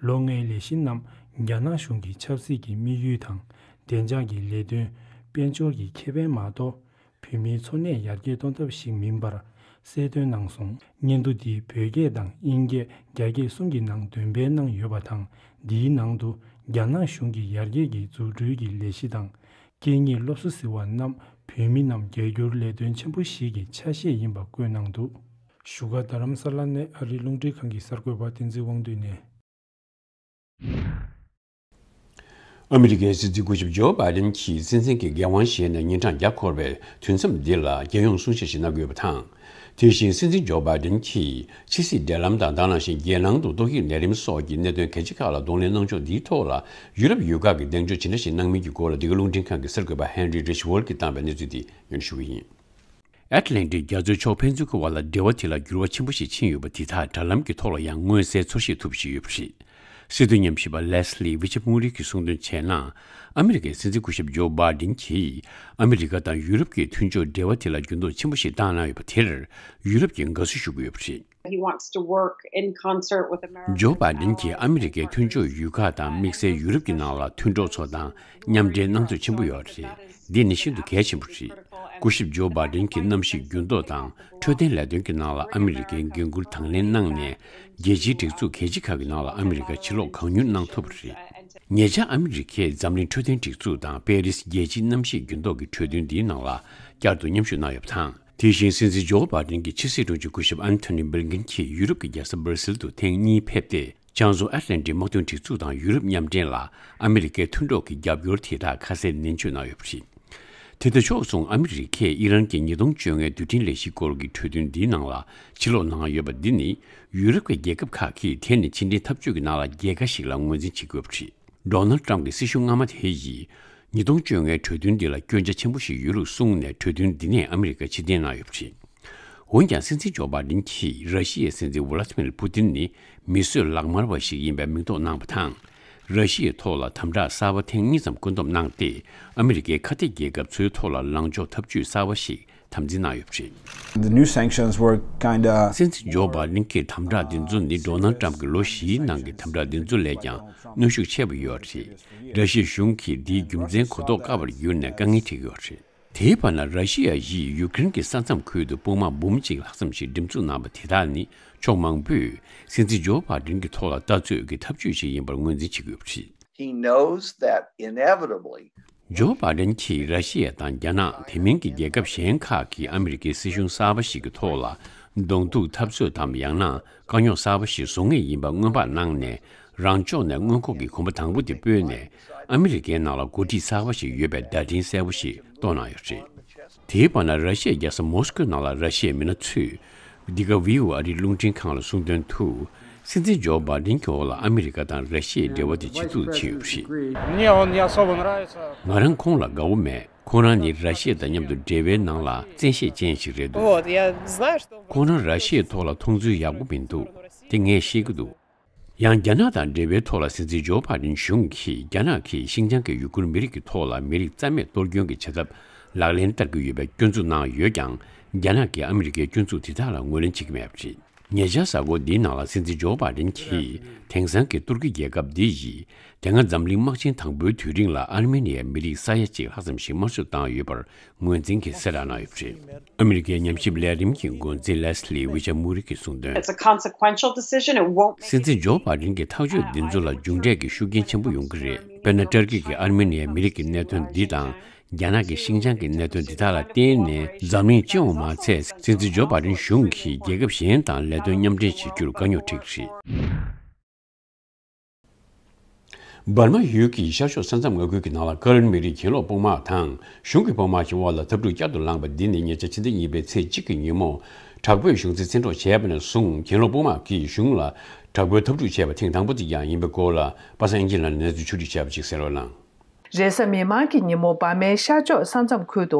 ལོ་ལྔའི་ལས་གཞི་རྣམས་རྒྱ་ནག་གཞུང་གི་ཆབ་སྲིད་ཀྱི་དམིགས་ཡུལ་དང་བདེ་འཇགས་ཀྱི་ལས་དོན། དཔལ་འབྱོར་གྱི་ཁེ་ཕན་མ་གཏོགས། བོད་མིའི་འཚོ་གནས་ཡར་རྒྱས་གཏོང་ཐབས་ཤིག་མིན་པར་གསལ་སྟོན་གནང་སོང་། སྙན་ཐོ་འདི་བོད་སྐད་དང་དབྱིན་སྐད་རྒྱ་སྐད་གསུམ་གྱི་ནང་འདོན་སྤེལ་གནང་ཡོད་པ་དང་། འདིའི་ནང་དུ་རྒྱ་ནག་གཞུང་གི་ཡར་རྒྱས་ཀྱི་འཛུགས་སྐྲུན་གྱི་ལས་གཞི་དང་། སྐད་གཉིས་སློབ་གསོ་ཟེར་བ་རྣམས་བོད་མི་རྣམས་རྒྱ་སྒྱུར་ལས་དོན་ཆེན་པོ་ཞིག་གི་ཆ་ཤས་ཡིན་པ་བཀོད་གནང་འདུག་བཞུགས་སྒར་རྡ་རམ་ས་ལ་ནས་ཨ་རིའི་རླུང་འཕྲིན་ཁང་གི་གསར་འགོད་པ་བསྟན་འཛིན་དབང་འདུས་ནས། ཨ་མི་རི་ཀའི་སྲིད་འཛིན་སྐུ་ཞབས་ཇོ་བྷའི་ཌེན་གྱིས་སྲིད་འཛིན་གྱི་འགན་དབང་བཞེས་ནས་ཉིན་གྲངས་བརྒྱ་འཁོར་བའི་དུས་མཚམས་འདི་ལ་རྒྱལ་ཡོངས་གསུང་བཤད་ཞིག་གནང་གི་ཡོད་པ་དང་། དེ་བཞིན་སྲིད་འཛིན་ཇོ་བྷའི་ཌེན་གྱིས་ཕྱི་སྲིད་འབྲེལ་ལམ་དང་དེ་ནང་བཞིན་རྒྱལ་ནང་དུ་ཏོག་དབྱིབས་ནད་རིམས་སོགས་ཀྱི་གནད་དོན་གལ་ཆེ་ཁག་ལ་གདོང་ལེན་གནང་ཕྱོགས་འདིའི་ཐོག་ལ་ཡུ་རོབ་ཡུལ་ཁག་གིས་གདེང་འཇོག་ཇི་འདྲ་ཞིག་གནང་མིན་གྱི་སྐོར་ལ་འདི་ག་རླུང་འཕྲིན་ཁང་གི་གསར་འགོད་པ་ཧེན་རི་རི་ཤི་ཝོལ་གྱིས་བཏང་བའི་གནས་ཚུལ་དེ་སྙན་ཞུ་གི་ཡིན། ཨེཊ་ལན་ཊིག་རྒྱ་མཚོའི་ཕྱོགས་ཕན་ཚུན་གྱི་བར་ལ་འབྲེལ་བ་དེ་ལ་འགྱུར་བ་ཆེན་པོ་ཞིག་ཕྱིན་ཡོད་པ་དེ་དག་དྲ་ལམ་གྱི་ཐོག་ལ་ཡང་མངོན་གསལ་ཚོར་ཤེས་ཐུབ་བཞིན་ཡོད་པ་རེད། སྲིད་དོན་ཉམས་ཞིབ་པ་ལེས་ལི་ཝི་ཆི་མུ་རི་གིས་གསུངས་དོན་བྱས་ན། ཨ་མི་རི་ཀའི་སྲིད་འཛིན་སྐུ་ཞབས་ཇོ་བྷའི་ཌེན་གྱིས་ཨ་མི་རི་ཀ་དང་ཡུ་རོབ་ཀྱི་མཐུན་ཕྱོགས་འབྲེལ་བ་དེ་ལ་འགྱུར་ལྡོག་ཆེན་པོ་ཞིག་བཏང་གནང་ཡོད་པ་དེར་ཡུ་རོབ་ཀྱིས་དགའ་བསུ་ཞུ་གི་ཡོད་པ་རེད། He wants to work in concert with America. ཇོ་བྷའི་ཌེན་གྱིས་ཨ་མི་རི་ཀའི་མཐུན་ཕྱོགས་ཡུལ་ཁག་དང་དམིགས་བསལ་ཡུ་རོབ་ཀྱི་ནང་ལ་མཐུན་གྲོགས་ཚོ་དང་མཉམ་འབྲེལ་གནང་ཚོད་ཆེན་པོ་ཡོད་རེད། འདི་ནི་ཤིན་ཏུ་གལ་ཆེན་པོ་རེད། སྐུ་ཞབས་ཇོ་བྷའི་ཌེན་གྱིས་གནམ་གཤིས་འགྱུར་ལྡོག་དང་འཕྲོད་བསྟེན་ལས་དོན་གྱི་ནང་ལ་ཨ་མི་རི་ཀའི་འགན་འཁུར་དང་ལེན་གནང་ནས། རྒྱལ་སྤྱིའི་སྒྲིག་འཛུགས་གལ་ཆེ་ཁག་གི་ནང་ལ་ཨ་མི་རི་ཀ་ཕྱིར་ལོག་གང་མྱུར་གནང་ཐུབ་པ་རེད། ཉེ་ཆར་ཨ་མི་རི་ཀས་འཛམ་གླིང་འཕྲོད་བསྟེན་སྒྲིག་འཛུགས་དང་པེ་རིས་རྒྱལ་སྤྱིའི་གནམ་གཤིས་འགྱུར་ལྡོག་གི་གྲོས་མཐུན་འདིའི་ནང་ལ་བསྐྱར་དུ་མཉམ་ཞུགས་གནང་ཡོད་པ་དང་། དེ་བཞིན་སྲིད་འཛིན་ཇོ་བྷའི་ཌེན་གྱི་ཕྱི་སྲིད་དྲུང་ཆེ་སྐུ་ཞབས་ཨན་ཐོ་ནི་བྷིལ་ཀིན་གྱིས་ཡུ་རོབ་ཀྱི་རྒྱལ་ས་སྦར་སིལ་དུ་ཐེངས་གཉིས་ཕེབས་ཏེ། བྱང་བཟུང་ཨེཊ་ལན་ཊིག་དམག་དོན་སྒྲིག་འཛུགས་དང་ཡུ་རོབ་མཉམ་འབྲེལ་ལ་ཨ་མི་རི་ཀའི་མཐུན་གྲོགས་ཀྱི་རྒྱབ་སྐྱོར་དེ་དག་ཁ་གསལ་ནན་བརྗོད་གནང་ཡོད་པ་རེད། དེ་དང་ཕྱོགས་མཚུངས་ཨ་མི་རི་ཀས་ཨི་རན་གྱི་ཉིས་སྟོང་བཅོ་ལྔའི་རྡུལ་ཕྲན་ལས་གཞིའི་སྐོར་གྱི་གྲོས་མཐུན་འདིའི་ནང་ལ་ཕྱིར་ལོག་གནང་ཡོད་པ་འདི་ནི་ཡུ་རོབ་ཀྱི་རྒྱལ་ཁབ་ཁག་གིས་དེ་ནི་ཕྱི་འབྲེལ་འཐབ་ཇུས་ཀྱི་ནང་ལ་རྒྱལ་ཁ་ཞིག་ལ་ངོས་འཛིན་བྱེད་དགོས་པ་རེད། ཌོ་ནལ་ཊམ་གྱི་སྲིད་གཞུང་སྔ་མ་དེ་ཡིས་ཉིས་སྟོང་བཅོ་ལྔའི་གྲོས་མཐུན་འདི་ལ་སྐྱོན་ཆ་ཆེན་པོ་ཞིག་ཡོད་ལུགས་གསུངས་ནས་གྲོས་མཐུན་འདི་ནས་ཨ་མི་རི་ཀ་ཕྱིར་འཐེན་གནང་ཡོད་པ་རེད། འོན་ཀྱང་སྲིད་འཛིན་ཇོ་བྷའི་ཌེན་གྱིས་ར་ཤི་ཡའི་སྲིད་འཛིན་ཝ་ལ་ཏི་མིར་པུ་ཏིན་ནི་མི་གསོད་ལག་དམར་བ་ཞིག་ཡིན་པའི་མིང་འདོགས་གནང་བ་དང་། ར་ཤི་ཡའི་ཐོག་ལ་དམ་དྲག་གསར་བ་ཐེངས་གཉིས་ཙམ་བཀོད་འདོམས་གནང་སྟེ། ཨ་མི་རི་ཀའི་ཁ་གཏད་རྒྱལ་ཁབ་ཚོའི་ཐོག་ལ་ལངས་ཕྱོགས་ཐབས་ཇུས་གསར་བ་ཞིག་ དམ་འཛིན་གནང་ཡོད་པ་རེད། The new sanctions were kinda སྲིད་འཛིན་ཇོ་བྷའི་ཌེན་གྱི་དམ་དྲག་འདི་ཚོ་ནི་ཌོ་ནལ་ཊམ་གྱི་ལོ་བཞིའི་ནང་གི་དམ་དྲག་འདི་ཚོ་ལས་ཀྱང་གནོན་ཤུགས་ཆེ་བ་ཡོད་རེད། ར་ཤི་ཡའི་གཞུང་གིས་འདིའི་རྒྱུ་མཚན་གོ་རྟོགས་དཀའ་བར་གྱུར་ནས་དཀའ་ངལ་འཕྲད་ཀྱི་ཡོད་རེད། དེའི་བར་ན་ར་ཤི་ཡ་ཡིས་ཡུ་ཀེ་རེན་གྱི་ས་མཚམས་ཁུལ་དུ་དཔུང་དམག་འབུམ་གཅིག་ལྷག་ཙམ་ཞིག་འགྲེམས་འཛུགས་གནང་བ་དེ་དག་ནི་ཕྱོགས་མང་པོས་སྲིད་འཛིན་ཇོ་བྷའི་ཌེན་གྱི་ཐོག་ལ་ལྟ་ཚོད་ཀྱི་ཐབས་ཇུས་ཤིག་ཡིན་པར་ངོས་འཛིན་བྱེད་ཀྱི་ཡོད་པ་རེད། He knows that inevitably ཇོ་བྷའི་ཌེན་གྱིས་ར་ཤི་ཡ་དང་རྒྱ་ནག་དེ་མིན་གྱི་རྒྱལ་ཁབ་གཞན་ཁག་གིས་ཨ་མི་རི་ཀའི་སྲིད་གཞུང་གསར་པ་ཞིག་གི་ཐོག་ལ་གདོང་ཐུག་འཐབ་རྩོད་དམ་ཡང་ན་དཀའ་རྙོག་གསར་པ་ཞིག་བཟོ་ངེས་ཡིན་པ་སྔོན་དཔག་གནང་ནས། རང་ཕྱོགས་ནས་མངོན་ལྐོག་གི་གོམ་པ་དང་པོ་དེ་སྤོས་ནས་ཨ་མི་རི་ཀའི་ནང་ལ་འགོ་ཁྲིད་གསར་པ་ཞིག་ཡོད་པའི་བརྡ་འཕྲིན་གསལ་པོ་ཞིག་བཏོན་གནང་ཡོད་རེད། དེའི་བར་ན་ར་ཤི་ཡའི་རྒྱལ་ས་མོ་སི་ཀོའི་ནང་ལ་ར་ཤི་ཡའི་མི་སྣ་ཚོས་འདི་ག་ཝི་ཨོ་ཨེ་ཨ་རིའི་རླུང་འཕྲིན་ཁང་ལ་གསུངས་དོན་དུ། སྲིད་འཛིན་ཇོ་བྷའི་ཌེན་གྱི་འོག་ལ་ཨ་མི་རི་ཀ་དང་ར་ཤི་ཡའི་འབྲེལ་བ་དེ་ཇེ་སྡུག་ཕྱིན་ཡོད་པ་རེད། Мне он не особо нравится. ང་རང་ཁོང་ལ་དགའ་བོ་མེད། ཁོང་རང་ནི་ར་ཤི་ཡ་དང་མཉམ་དུ་འབྲེལ་བའི་ནང་ལ་བཙན་ཤེད་ཅན་ཞིག་རེད་འདུག Вот, я знаю, что ཁོང་རང་ར་ཤི་ཡའི་ཐོག་ལ་མཐོང་ཚུལ་ཡག་པོ་མི་འདུག་དེ་ངས་ཤེས་ཀྱི་འདུག་ཡང་རྒྱ་ནག་དང་འབྲེལ་བའི་ཐོག་ལ་སྲིད་འཛིན་ཇོ་བྷའི་ཌེན་གཞུང་གིས་རྒྱ་ནག་གིས་ཤིན་ཅང་གི་ཡུ་གུར་མི་རིགས་ཀྱི་ཐོག་ལ་མི་རིགས་རྩ་མེད་གཏོར་སྐྱོན་གྱི་བྱ་ཐབས་ལག་ལེན་བསྟར་གྱི་ཡོད་པའི་སྐྱོན་འཛུགས་གནང་ཡོད་ཀྱང་། རྒྱ་ནག་གིས་ཨ་མི་རི་ཀའི་སྐྱོན་འཛུགས་དེ་དག་ལ་ངོས་ལེན་བྱེད་ཀྱི་མེད་པ་རེད། ཉེ་ཆར་གཟའ་འཁོར་འདིའི་ནང་ལ་སྲིད་འཛིན་ཇོ་བྷའི་ཌེན་གྱིས་དེང་སང་གི་ཏུར་ཀི་རྒྱལ་ཁབ་འདི་ཡིས་དེ་སྔ་འཛམ་གླིང་དམག་ཆེན་དང་པོའི་དུས་རིང་ལ་ཨར་མེ་ནི་ཡའི་མི་རིགས་ས་ཡ་གཅིག་ལྷག་ཙམ་ཞིག་དམར་གསོད་བཏང་ཡོད་པར་ངོས་འཛིན་གྱིས་གསལ་བསྒྲགས་གནང་ཡོད་པ་རེད། ཨ་མི་རི་ཀའི་ཉམས་ཞིབ་ལས་རིམ་གྱི་འགོ་འཛིན་ལེས་ལི་ཝི་ཆ་མུ་རི་གིས་གསུངས་དོན། It's a consequential decision. It won't སྲིད་འཛིན་ཇོ་བྷའི་ཌེན་གྱི་ཐག་གཅོད་འདི་ཚོ་ལ་མཇུག་འབྲས་ཀྱི་ཤུགས་རྐྱེན་ཆེན་པོ་ཡོང་གི་རེད། དཔེར་ན་ཏུར་ཀི་གི་ཨར་མེ་ནི་ཡའི་མི་རིགས་ཀྱི་གནད་དོན་འདི་དང་། རྒྱ་ནག་གི་ཤིན་ཅང་གི་གནད་དོན་འདི་དག་ལ་བརྟེན་ནས་འཛམ་གླིང་སྤྱི་ཡོངས་མ་ཚད་སྲིད་འཛིན་ཇོ་བྷའི་ཌེན་གཞུང་གིས་རྒྱལ་ཁབ་གཞན་དང་ལས་དོན་མཉམ་འབྲེལ་བྱེད་རྒྱུར་དཀའ་རྙོག་འཕྲད་ཀྱི་རེད། འབར་མ་ཡུལ་གྱི་ཤར་ཕྱོགས་ས་མཚམས་མངའ་ཁུལ་གྱི་ནང་ལ་ཀ་རན་མི་རིགས་གྱེན་ལོག་དཔུང་དམག་དང་གཞུང་གི་དཔུང་དམག་གི་དབར་ལ་འཐབ་འཁྲུག་བསྐྱར་དུ་ལངས་པ་འདི་ནི་ཉེ་ཆར་ཕྱི་ཟླ་གཉིས་པའི་ཚེས་གཅིག་གི་ཉིན་མོ་དྲག་པོས་གཞུང་འཛིན་བཙན་འཕྲོག་བྱས་པ་ནས་བཟུང་གྱེན་ལོག་དཔུང་དམག་གིས་གཞུང་ལ་དྲག་པོའི་འཐབ་འཁྲུག་བྱས་པ་ཐེངས་དང་པོ་དེ་ཀྱང་ཡིན་པའི་སྐོར་ལ་པ་སངས་དབྱངས་སྐྱིད་ལགས་ནས་གནས་ཚུལ་ཕྱོགས་སྒྲིག་བྱས་པ་ཅིག་གསན་རོགས་གནང་། རེས་གཟའ་མིག་དམར་གྱི་ཉིན་མོ་འབར་མའི་ཤར་ཕྱོགས་ས་མཚམས་ཁུལ་དུ་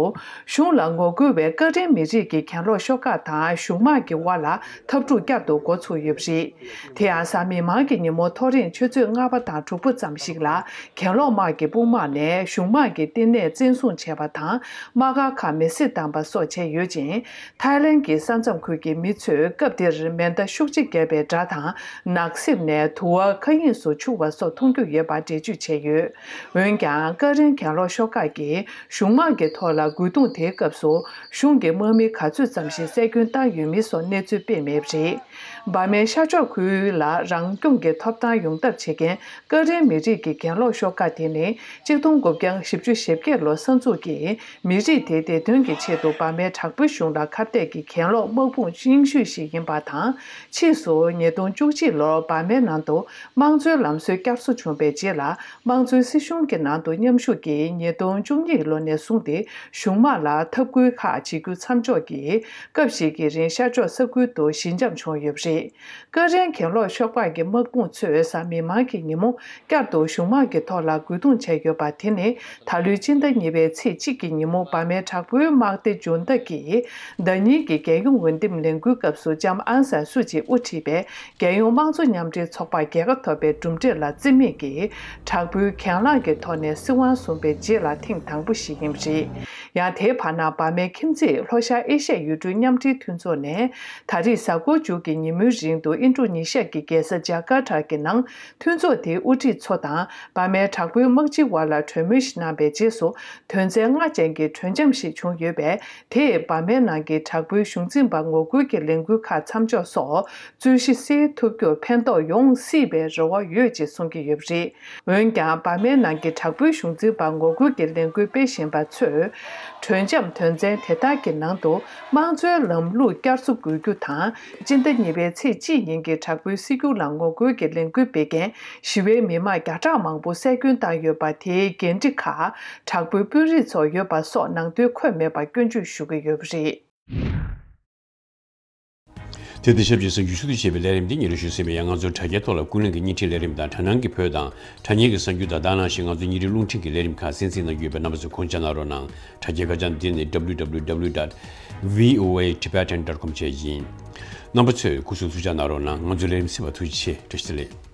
གཞུང་ལ་ངོ་རྒོལ་བའི་ཀ་རན་མི་རིགས་ཀྱི་གྱེན་ལོག་ཤོག་ཁག་དང་གཞུང་དམག་གི་དབར་ལ་འཐབ་འཁྲུག་བསྐྱར་དུ་འགོ་ཚུགས་ཡོད་པ་རེད། དེ་ཡང་གཟའ་མིག་དམར་གྱི་ཉིན་མོ་ཐོ་རེངས་ཆུ་ཚོད་ལྔ་པ་དང་དྲུག་པ་ཙམ་ཞིག་ལ་གྱེན་ལོག་དམག་གི་དཔུང་དམག་ནས་གཞུང་དམག་གི་བསྟི་གནས་བཙན་བཟུང་བྱས་པ་དང་། དམག་སྒར་ཁག་མེ་བསྲེགས་བཏང་པ་སོགས་བྱས་ཡོད་ཅིང་། ཐའི་ལན་གྱི་ས་མཚམས་ཁུལ་གྱི་མི་ཚོས་སྐབས་དེར་མེ་མདའ་ཤུགས་ཆེ་བརྒྱབ་པའི་སྒྲ་དང་ནགས་གསེབ་ནས་དུ་བ་མཁའ་དབྱིངས་སུ་འཕྱུར་བ་སོགས་མཐོང་རྒྱུ་ཡོད་པ་འགྲེལ་བརྗོད་བྱས་ཡོད། འོན་ཀྱང་ཀ་རན་གྱེན་ལོག་ཤོག་ཁག་གིས་གཞུང་དམག་གི་ཐོག་ལ་རྒོལ་རྡུང་དེའི་སྐབས་སུ་གཞུང་གི་དམག་མི་ག་ཚོད་ཙམ་ཞིག་བསད་སྐྱོན་བཏང་ཡོད་མེད་སོགས་གནས་ཚུལ་སྤེལ་མེད་པ་རེད། འབར་མའི་ཤར་ཕྱོགས་ཁུལ་ལ་རང་སྐྱོང་གི་ཐོབ་ཐང་ཡོང་ཐབས་བྱེད་མཁན་ཀ་རན་མི་རིགས་ཀྱི་གྱེན་ལོག་ཤོག་ཁག་དེ་ནི་གཅིག་སྟོང་དགུ་བརྒྱ་བཞི་བཅུ་ཞེ་བརྒྱད་ལོ་གསར་འཛུགས་ཀྱིས་མི་རིགས་དེའི་བདེ་དོན་གྱི་ཆེད་དུ་འབར་མའི་དྲག་པོའི་གཞུང་ལ་ཁ་གཏད་ཀྱི་གྱེན་ལོག་དམག་དཔུང་རྙིང་ཤོས་ཤིག་ཡིན་པ་དང་། ཕྱིས་སུ་ཉིས་སྟོང་བཅུ་གཅིག་ལོར་འབར་མའི་ནང་དུ་དམངས་གཙོའི་ལམ་སྲོལ་བསྐྱར་གསོ་བྱུང་བའི་རྗེས་ལ། དམངས་གཙོའི་སྲིད་གཞུང་གི་ནང་དུ་མཉམ་ཞུགས་ཀྱིས་ཉིས་སྟོང་བཅུ་གཉིས་ལོ་ནས་བཟུང་སྟེ་གཞུང་དམག་ལ་འཐབ་རྒོལ་ཁག་བྱེད་རྒྱུ་མཚམས་འཇོག་གིས། སྐབས་ཤིག་གི་རིང་ཤར་ཕྱོགས་ས་ཁུལ་དུ་ཞི་འཇམ་བྱུང་ཡོད་པ་རེད། ཀ་རན་གྱེན་ལོག་ཤོག་ཁག་གི་དམག་དཔུང་ཚོས་གཟའ་མིག་དམར་གྱི་ཉིན་མོ་བསྐྱར་དུ་གཞུང་དམག་གི་ཐོག་ལ་རྒོལ་རྡུང་བྱས་ཡོད་པ་དེ་ནི། ད་ལོའི་སྤྱི་ཟླ་གཉིས་པའི་ཚེས་གཅིག་གི་ཉིན་མོ་འབར་མའི་དྲག་པོའི་དམག་སྡེ་འཇོན་ཐང་གིས་ཟླ་ཉིན་གྱི་རྒྱལ་ཡོངས་འོས་འདེམས་ལས་འགུལ་སྐབས་སུ་ལྕམ་ཨང་སན་སུ་ཅི་དབུ་ཁྲིད་པའི་རྒྱལ་ཡོངས་དམངས་གཙོ་མཉམ་འབྲེལ་ཚོགས་པར་རྒྱལ་ཁ་ཐོབ་པའི་གྲུབ་འབྲས་ལ་བརྩི་མེད་ཀྱིས་དྲག་པོའི་གྱེན་ལངས་ཀྱི་ཐོག་ནས་སྲིད་དབང་བཟུང་བའི་རྗེས་ལ་ཐེངས་དང་པོ་ཞིག་ཡིན་པ་རེད། ཡང་དེའི་བར་ན་འབར་མའི་ཁྱིམ་མཚེས་ལྷོ་ཤར་ཨེ་ཤ་ཡའི་ཡུལ་གྲུའི་མཉམ་འབྲེལ་མཐུན་ཚོགས་ནས། ད་རེས་གཟའ་འཁོར་མཇུག་གི་ཉིན་མོའི་རིང་དུ་ཨིན་ཌོ་ནི་ཤ་གི་རྒྱལ་ས་ཇ་ཀར་ཏ་གི་ནང་མཐུན་ཚོགས་དེའི་དབུ་ཁྲིད་ཚོ་དང་འབར་མའི་དྲག་པོའི་དམག་སྤྱིའི་དབར་ལ་གྲོས་མོལ་ཞིག་གནང་བའི་རྗེས་སུ་དོན་ཚན་ལྔ་ཅན་གྱི་གྲོས་འཆམ་ཞིག་བྱུང་ཡོད་པས། དེས་འབར་མའི་ནང་གི་དྲག་པོའི་གཞུང་འཛིན་པ་ངོ་རྒོལ་གྱི་ལས་འགུལ་ཁག་མཚམས་འཇོག་སོགས་རྩོད་གཞི་སེལ་ཐུབ་རྒྱུར་ཕན་ཐོགས་ཡོང་སྲིད་པའི་རེ་བ་ཡོད་ཅེས་གསུང་གི་ཡོད་པ་རེད། འོན་ཀྱང་འབར་མའི་ནང་གི་དྲག་པོའི་གཞུང་འཛིན་པ་ངོ་རྒོལ་གྱི་ལས་འགུལ་སྤེལ་བཞིན་པ་ཚོས། གྲོས་འཆམ་དོན་ཚན་དེ་དག་གི་ནང་དུ་དམངས་གཙོའི་ལམ་ལུགས་བསྐྱར་གསོ་དགོས་རྒྱུ་དང་། སྤྱི་ཟླ་གཉིས་པའི་ཚེས་གཅིག་ཉིན་གྱི་དྲག་པོའི་སྲིད་སྐྱོང་ལ་ངོ་རྒོལ་གྱི་ལས་འགུལ་སྤེལ་མཁན་ཞི་བའི་མི་མང་བརྒྱ་ཕྲག་མང་པོ་བསད་སྐྱོན་བཏང་ཡོད་པ་དེའི་འགན་འཁྲི་ཁག་དྲག་པོའི་དཔོན་རིགས་ཚོར་ཡོད་པ་སོགས་ནང་དོན་འཁོད་མེད་པར་སྐྱོན་བརྗོད་ཞུ་གི་ཡོད་པ་རེད། དེ་དང་ཆབས་ཅིག་གསར་འགྱུར་ཕྱོགས་བསྡུས་བྱས་པའི་ལས་རིམ་འདི་ཉིན་རེ་ཞུ་ཟིན་པའི་ཡང་ང་ཚོའི་དྲ་རྒྱའི་ཐོག་ལ་ཀུན་གླེང་གི་བརྙན་འཕྲིན་ལས་རིམ་དང་དྲ་སྣང་གི་བོད་དང་དྲ་བརྙན་གྱི་གསར་འགྱུར་དང་དག་སྣང་ཞིག་ང་ཚོའི་བརྙན་འཕྲིན་རླུང་འཕྲིན་གྱི་ལས་རིམ་ཁག་གསན་གཟིགས་གནང་གི་ཡོད་པས་རྣམ་པ་ཚོས་གོ་རྒྱུ་གནང་རོགས་གནང་། དྲ་རྒྱའི་ཁ་བྱང་འདི་ནི་www dot voatibetan dot com བཅས་ཡིན། རྣམ་པ་ཚོས་སྐུ་གཟུགས་ཐུགས་ཅག་གནང་རོགས་གནང་། ང་ཚོའི་ལས་རིམ་གསན་པར་ཐུགས་རྗེ་ཆེ། བཀྲ་ཤིས་བདེ་ལེགས།